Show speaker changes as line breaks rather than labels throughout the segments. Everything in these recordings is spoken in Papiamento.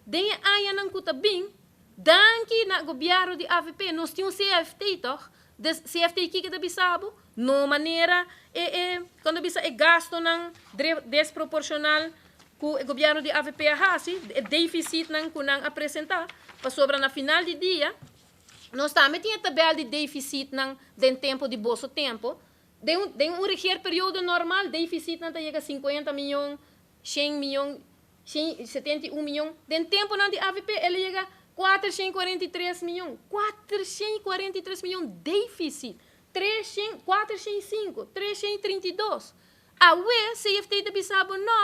Den añanan ku ta bin, danki na gobièrnu di AVP, nos tin un CFT, toch? Dus CFT kiko ta bisa bo? No manera e kuando bisa e gastonan desproporshonal ku e gobièrnu di AVP a hasi, e déficit nan ku nan a presentá, pasobra na final di dia, nos tambe tin tabèl di déficit nan den tempu di boso tempu, den un regeerperiode normal, déficit nan ta yega 50 mion, 100 mion, 171 mion. Den tempu nan di AVP, el a yega 443 mion. 443 mion déficit. 300, 405, 332. Awe, CFT ta bisa bo no,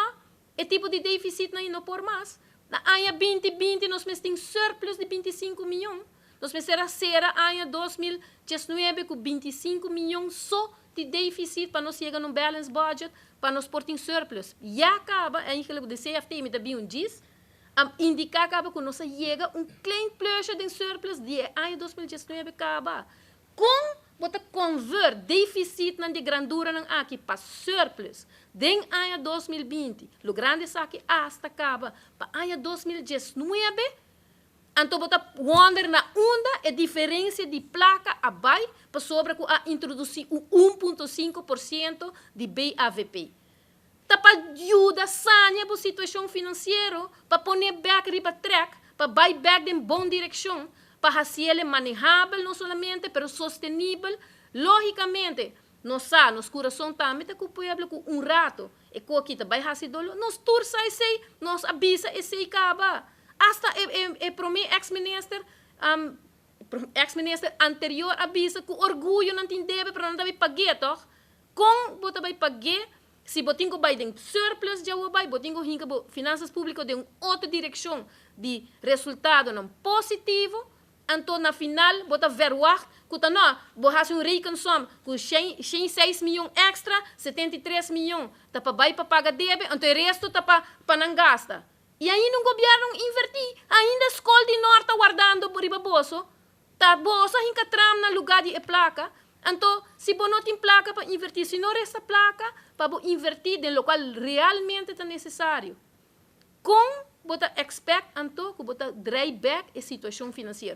e tipo di déficit nan no por mas. Na aña 2020 nos tin surplus di 25 mion. Nos mester a sera aña 2019 ku 25 mion so di déficit pa nos yega num balance budget, pa nos por tin surplus. Ya kaba, eigenlijk de CFT mi tambe un diz, indiká kaba ku nos a yega un klein plusje di surplus di aña 2019 kaba. Kon bo ta convert déficit nan di grandura nan aki pa surplus den aña 2020, logrando esaki hasta kaba pa aña 2019, anto bo ta wonder na unda e diferensia di plaka a bai pasobra ku a introdusí 1,5% di BAVP. Ta pa yuda sania e situashon finansiero, pa pone back riba track, pa bai back den bon direkshon, pa hasi manehabel no solamente, pero sostenibel. Lógikamente, nos sa, nos kurason tambe ta ku pueblo ku un ratu, e kos aki ta bai hasi doló, nos tur sa esei, nos a bisa esei kaba. Hasta e promé ex-minister, ex-minister anterior a bisa ku orguyo nan tin debe, pero nan ta bai paga, toch? Kon bo ta bai paga, si bo tin ku bai den surplus ya bai, bo tin ku hinka finansas públiko den otro direkshon di resultadonan positivo, anto na final bo ta verwacht ku ta no, bo hasi un rekensom ku 106 mion extra, 73 mion, ta pa bai pa paga debe, anto e resto ta pa nan gasta. I ainda un gobièrnu invertí, ainda skol di Noord wardando riba boso, ta boso hinka tram na lugá di e plaka. Anto, si bo no tin plaka pa invertí, si no resta plaka pa invertí den loke realmente ta nesesario. Kon bo ta expect anto ku bo ta draai back e situashon finansiero?